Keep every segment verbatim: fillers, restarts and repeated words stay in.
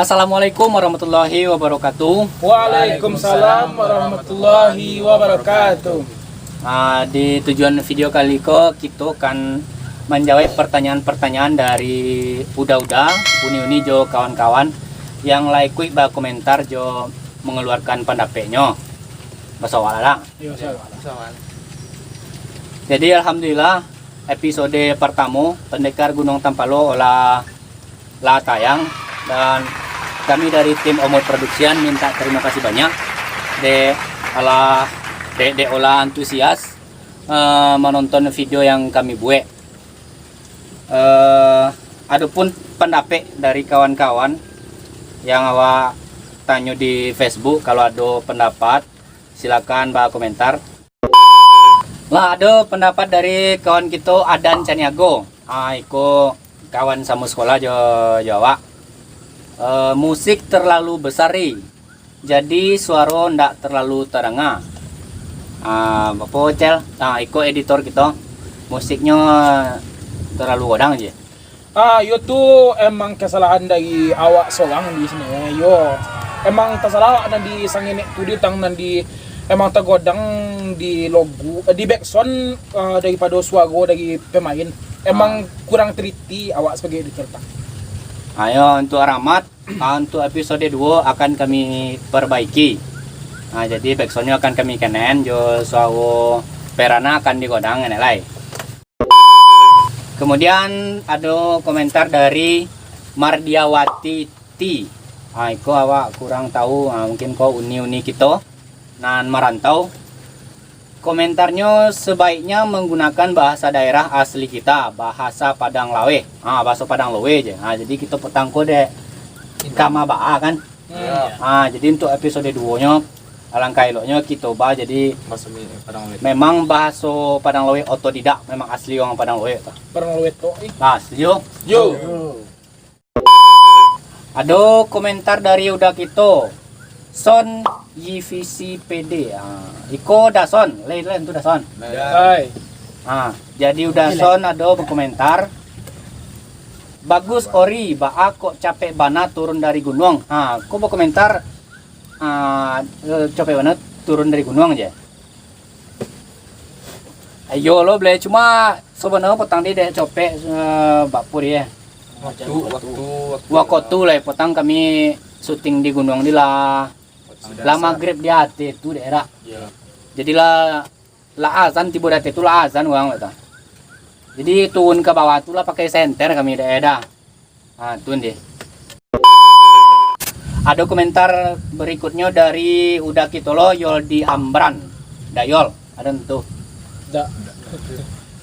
Assalamualaikum warahmatullahi wabarakatuh. Waalaikumsalam warahmatullahi wabarakatuh. Ah, di tujuan video kali ko, kito kan manjawab pertanyaan-pertanyaan dari uda-uda, uni-uni jo kawan-kawan yang lah ikuik bakomentar jo mangaluarkan pandapeknyo. Baso awak lah. Yo, salam. Jadi, alhamdulillah, episode partamo Pendekar Gunuang Tampalo lah lah tayang, dan kami dari tim Omod Production minta terima kasih banyak dek alah, dek, dek olah antusias, eh, menonton video yang kami buek. Eh, adopun pandapek dari kawan-kawan yang awak tanyo di Facebook, kalau ado pendapat, silakan bakomentar. Lah, ado pendapat dari kawan kito, Adan Caniago. Ah, iko kawan samo sekolah jo, jo awak. Eh, musik terlalu besar, ri. Jadi, suaro ndak terlalu tadanga. Ah, apo, Cel? Ah, iko editor kito. Musiknyo terlalu godang je. Ah, iyo tu emang kesalahan dari awak sorang di sini, yo. Emang tasalah awak nan di sangenek tu, di utang nan di, emang tagodang di logo, eh, di backsound, eh, daripado suaro dari pemain. Emang kurang teliti awak sebagai editor, tang. Ayo, untuk Rahmat, ah, untuk episode duo akan kami perbaiki. Ah, jadi backsoundnyo akan kami kenen, jo suaro perana akan digodang, enek lai. Kemudian ado komentar dari Mardiawati T. Ah, iko awak kurang tahu, ah, mungkin ko uni-uni kito nan marantau. Komentarnyo, sebaiknya menggunakan bahasa daerah asli kita, bahasa Padang Laweh. Ah, bahaso Padang Laweh je. Ah, jadi kito petang ko dek kama baa kan. Iya. Ah, jadi untuk episode duonyo, alangkah eloknyo kito ba jadi Bahaso mi-, Padang Laweh. Memang bahaso Padang Laweh otodidak, memang asli urang Padang Laweh tu. Padang Laweh tu, eh. Nah, setuju? Yo. Ado komentar dari uda kito, Son Y V C P D. Ah, iko Dason, lain, lain tu Dason. Hai. Ah, jadi uda Son ado berkomentar, "Bagus Ori, baa kok capek bana turun dari gunuang?" Ah, ko berkomentar, ah, eh, capek bana turun dari gunuang je. Iyo lo, Ble, cuma sabananyo patang di dek copek, eh, bak puri, eh. Waktu, waktu, waktu. Wakotu lah, patang kami syuting di gunuang di lah. Lah magrib di ateh tu daerah. Iya. Jadi lah, lah azan tibo di ateh tu, lah azan urang lah tu. Jadi turun ka bawah tu lah pakai senter kami daerah. Ah, tun deh. Ado komentar berikutnyo dari uda kito lo, Yoldi Amran. Dayol, ado tu. Da.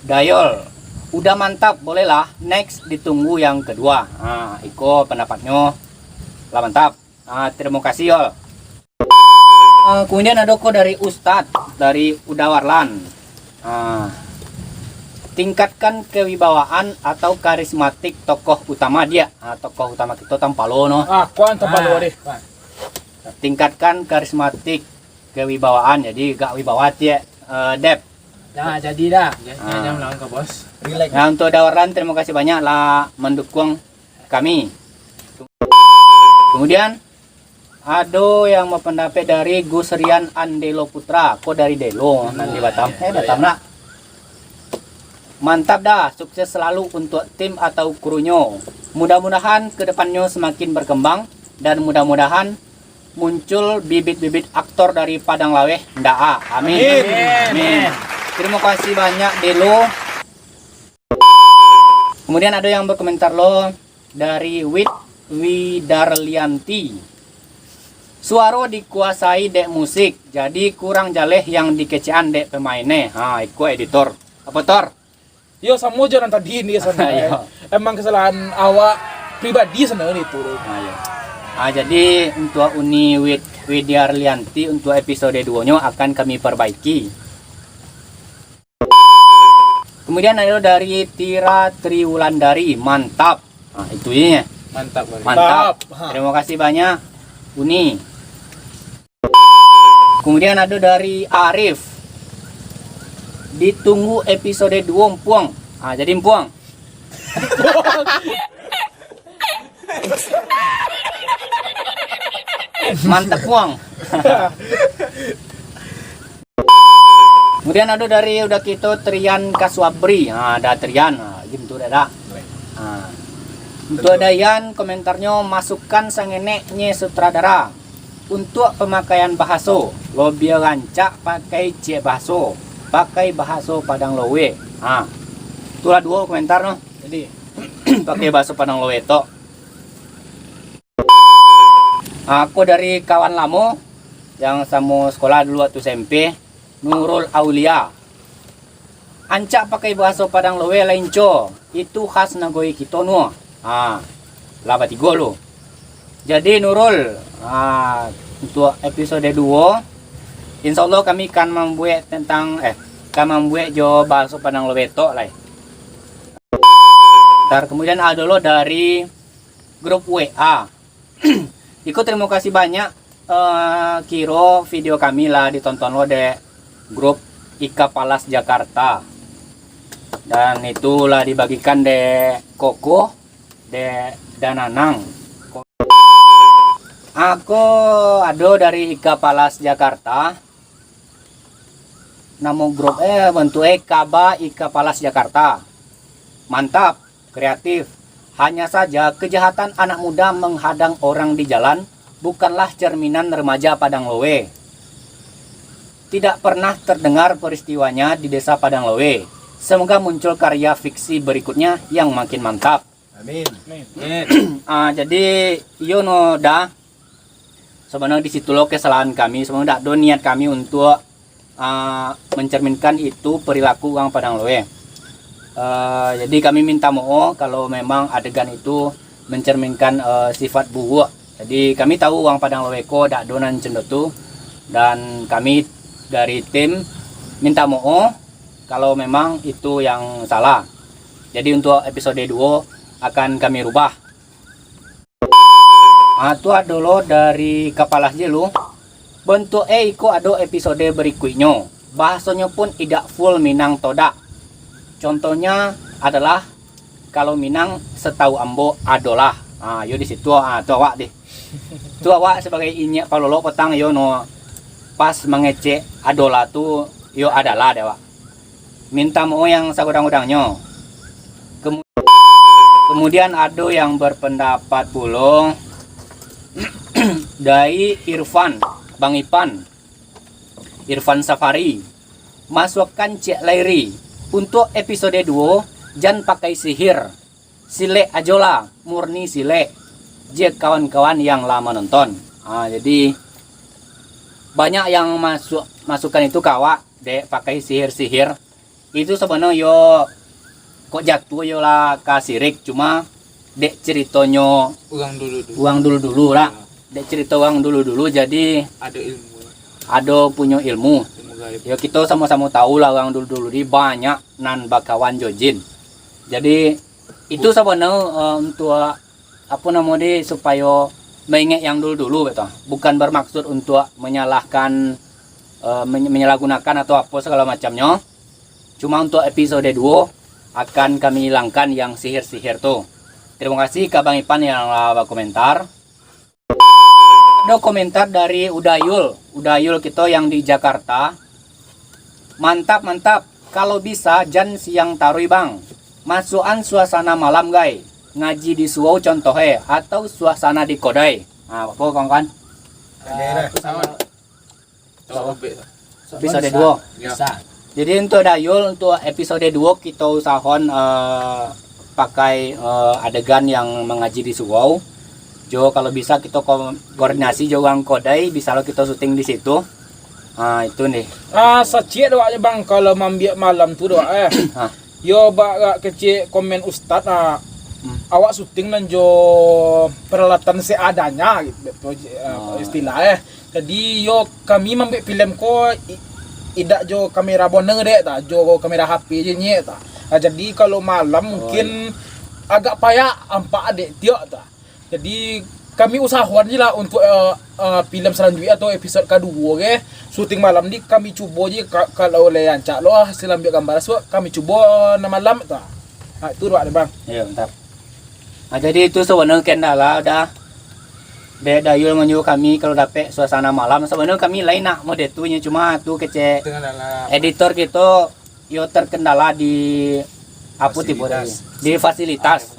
Dayol, udah mantap, bolehlah next ditunggu yang kedua. Ah, iko pendapatnyo lah mantap. Ah, terima kasih, Yol. Ah, kemudian ado ko dari Ustad, dari Uda Warlan. Ah, tingkatkan kewibawaan atau karismatik tokoh utama dia. Ah, tokoh utama kito Tampalo no. Ah, kuan Tampalo deh. Tingkatkan karismatik kewibawaan, jadi gak wibawa tiek, eh, Dep. Nah, jadi dah. Jangan, jangan melawan ke bos. Relax. Nah, untuk Uda Warlan, terima kasih banyak lah mendukung kami. Kemudian, ado yang berpendapat dari Gus Rian Andelo Putra, ko dari Delo, nan di Batam. Eh, Batam nak. Mantap dah, sukses selalu untuk tim atau krunyo. Mudah-mudahan ke depannyo semakin berkembang, dan mudah-mudahan muncul bibit-bibit aktor dari Padang Laweh, ndak ah. Amin. Amin. Amin. Terima kasih banyak, Delo. Kemudian ado yang berkomentar lo dari Wit Widarlianti. Suaro dikuasai dek musik, jadi kurang jaleh yang dikecekan dek pemain ne. Ha, iko editor. Apo, Tor? Yo, samo jo nan tadi ni sabananyo. Iyo. Emang kesalahan awak pribadi sabananyo itu. Ha, iyo. Ha, jadi untuk Uni Wid-, Widiarlianti untuk episode duo nyo akan kami perbaiki. Kemudian ado dari Tira Triwulandari, mantap. Nah, itu ye. Mantap, Bang. Mantap. Mantap. Ha. Terima kasih banyak, Uni. Kemudian ado dari Arif. Ditunggu episode duo, Mpuang. Ah, jadi Mpuang. Mantap, Puang. Kemudian ado dari udah kito Trian Kaswabri. Ha, ada Trian. Ha, gitu dah, dah. Ha. Untuk Dayan, komentarnyo, masukan sangeneknye sutradara. Untuk pemakaian bahaso, lobiah rancak pakai ciek bahaso, pakai bahaso Padang Lowe. Ha. Itulah duo komentar no. Jadi, pakai bahaso Padang Lowe tok. Ako dari kawan lamo, yang samo sekolah dulu waktu S M P, Nurul Aulia. Ancak pakai bahaso Padang Lowe lah inco, itu khas nagori kito nuo. Ha, lah batigo lu. Jadi Nurul, ha, untuk episode duo, insya Allah kami akan mambuek tentang, eh, akan mambuek jo bahaso Padang Lowe tok lai. Ntar kemudian ado lo dari grup W A. Iko, terima kasih banyak, eh, kiro video kami lah ditonton lo dek grup Ika Palas Jakarta. Dan itu lah dibagikan dek Koko, dek Dananang. Ako ado dari Ika Palas Jakarta. Namo grup, eh, bentuk, eh, Kaba Ika Palas Jakarta. Mantap, kreatif. Hanya saja, kejahatan anak muda menghadang orang di jalan bukanlah cerminan remaja Padang Lowe. Tidak pernah terdengar peristiwanya di desa Padang Lowe. Semoga muncul karya fiksi berikutnya yang makin mantap. Amin. Amin. Ah, jadi, iyo no dah. Sabananyo di situ lo kesalahan kami. Sabananyo dak ado niat kami untuk, ah, mencerminkan itu perilaku urang Padang Lowe. Eh, jadi kami minta maoh kalau memang adegan itu mencerminkan, eh, sifat buruak. Jadi kami tahu urang Padang Lowe ko dak ado nan cando tu, dan kami dari tim minta maoh kalau memang itu yang salah. Jadi untuk episode duo akan kami rubah. Ah, tu ado lo dari Kapalas je lu. Bentuk e iko ado episode berikuiknyo. Bahasonyo pun idak full Minang todak. Contohnya adalah, kalau Minang, setahu ambo, adolah. Ah, yo di situ, ah, tu awak deh. Tu awak sebagai inyiak palolok patang yo no pas mangecek adolah tu, yo adalah deh awak. Minta maoh yang sagodang-godangnyo. Kemu-, kemudian ado yang berpendapat pulo, dari Irfan, Bang Ipan, Irfan Safari, masuakkan ciek lai ri, untuk episode duo, jan pakai sihir. Silek ajo lah, murni silek. Je kawan-kawan yang lah manonton. Ah, jadi, banyak yang masuk, masukan itu ka awak, dek pakai sihir-sihir. Itu sabananyo yo kok jatuah yo lah ka sirik, cuma dek ceritonyo urang dulu-dulu. Urang dulu-dulu lah. Ya. Dek cerito urang dulu-dulu, jadi ado ilmu. Ado punyo ilmu. Ilmu gaib. Yo, kito samo-samo tahu lah urang dulu-dulu di banyak nan bakawan jo jin. Jadi, itu sabananyo, eh, untuk, apo namo di, supayo maingek yang dulu-dulu, betul. Bukan bermaksud untuk menyalahkan, eh, menye-, menyalahgunakan atau apo segalo macamnyo. Cuma untuk episode duo akan kami ilangkan yang sihir-sihir tu. Terima kasih ka Bang Ipan yang lah bakomentar. Ado komentar dari Udayul, Udayul kito yang di Jakarta. Mantap, mantap. Kalau bisa, jan siang taruih, Bang. Masuakan suasana malam, gai. Ngaji di surau contoh e, atau suasana di kodai. Nah, apo, kawan-kawan? Episode duo. Ya. Bisa. Jadi, untuk Dayul, untuk episode duo, kito usahoan, eh, pakai, eh, adegan yang mangaji di surau. Jo, kalau bisa, kito ko-, koordinasi jo urang kodai, bisa lo kito syuting di situ. Ah, itu nih. Ah, saciek dek awak nyo, Bang, kalau mambiak malam tu dek awak, eh. Ah. Yo, bak kecek komen Ustad, ah. Hmm. Awak syuting nan jo peralatan seadanya, gitu, eh, oh, istilah, eh. Jadi, yo, kami mambuek filem ko i-, idak jo kamera boneh dek, ta, jo kamera H P je nyek, ta. Ah, jadi, kalau malam, oh, mungkin, iya, agak payak ampak dek tiok, ta. Jadi, kami usahoan je lah untuk, eh, eh, filem selanjutnya atau episode kaduo, oke. Syuting malam ni kami cubo je, ka-, kalau lai rancak lo hasil ambiak gambar, so, kami cubo nan malam, ta. Ah, itu dek awak, Bang. Iyo, mantap. Ah, jadi itu sabananyo kendala dah. Dek Dayul manyuruah kami kalau dapek suasana malam. Sabananyo kami lain nak mode tu nyo, cuma tu kecek editor kito yo terkendala di apo tibo tadi, di fasilitas.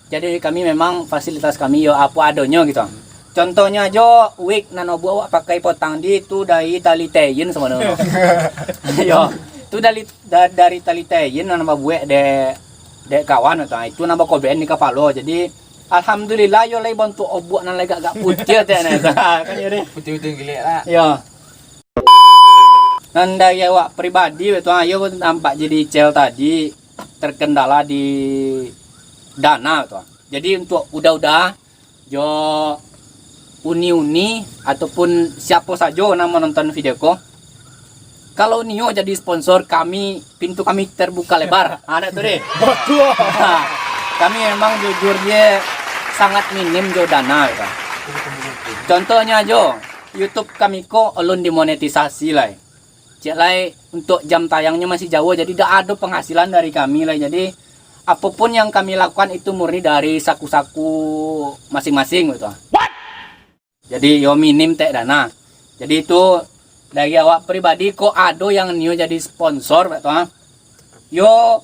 Jadi kami memang fasilitas kami yo apo adonyo gitu. Contohnyo ajo wig nan obuak awak pakai potang di tu dari tali teyen sabananyo. Yo, tu dari da- dari tali teyen nan babuek dek dek kawan tu. Itu nan bakoben di kapalo. Jadi alhamdulillah yo lai bantuak obuak nan lai agak putiah tu nah. Kan yo deh. Putiah-putiah gilek lah. Yo. Nan dari awak pribadi tu, ayo nampak jadi cel tadi terkendala di dana tu. Jadi untuk udah-udah jo uni-uni ataupun siapo sajo nan manonton video ko, kalau nio jadi sponsor kami, pintu kami terbuka lebar. Anak tu deh. Kami memang jujur je sangat minim jo dana gitu. Contohnyo ajo, YouTube kami ko alun dimonetisasi lai. Cek lai, untuk jam tayangnyo masih jauah, jadi dak ado penghasilan dari kami lai. Jadi apopun yang kami lakukan itu murni dari saku-saku masing-masing gitu. Jadi yo minim tek dana. Jadi itu dari awak pribadi ko ado yang nio jadi sponsor, Pak Tuan. Yo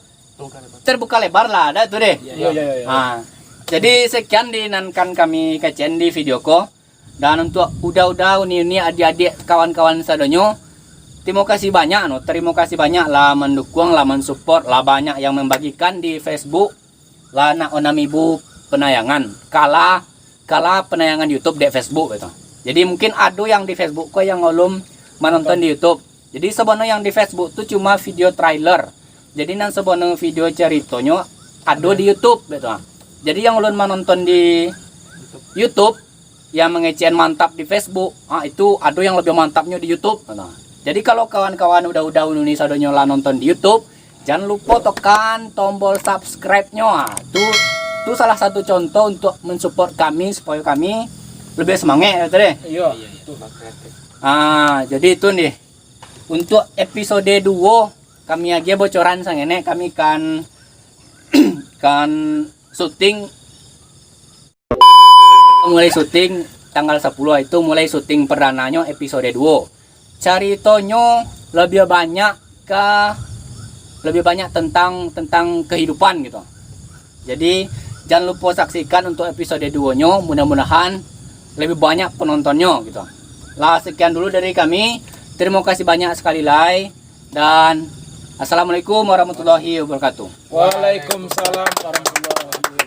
terbuka lebar lah, dah tu deh. Yo yo yo. Ha. Jadi sekian di nan kan kami kecen di video ko. Dan untuk udah-udah uni-uni adik-adik kawan-kawan sadonyo, terima kasih banyak no. Terima kasih banyak lah mendukung, lah mensupport, lah banyak yang membagikan di Facebook, lah nak onam ibu penayangan. Kalah kalah penayangan YouTube dek Facebook gitu. Jadi mungkin ado yang di Facebook ko yang alun manonton di YouTube. Jadi sabananyo yang di Facebook tu cuma video trailer. Jadi nan sabananyo video caritonyo ado di YouTube gitu. Jadi yang alun manonton di YouTube, yang mangecekan mantap di Facebook, ah itu ado yang lebih mantapnyo di YouTube gitu. Jadi kalau kawan-kawan udah-udah uni-uni sadonyo lah nonton di YouTube, jan lupo tekan tombol subscribe-nyo. Ah, tu tu salah satu contoh untuk mensupport kami supaya kami lebih semangat gitu deh. Iyo. Ah, jadi itu nih. Untuk episode duo, kami agiah bocoran sangenek, kami kan kan syuting, mulai syuting tanggal sapuluah itu, mulai syuting perdananyo episode duo. Caritonyo lebih banyak ka lebih banyak tentang tentang kehidupan gitu. Jadi jan lupo saksikan untuk episode duonyo, mudah-mudahan lebih banyak penontonnya gitu. Lah sekian dulu dari kami. Terima kasih banyak sekali lai dan assalamualaikum warahmatullahi wabarakatuh. Waalaikumsalam warahmatullahi wabarakatuh.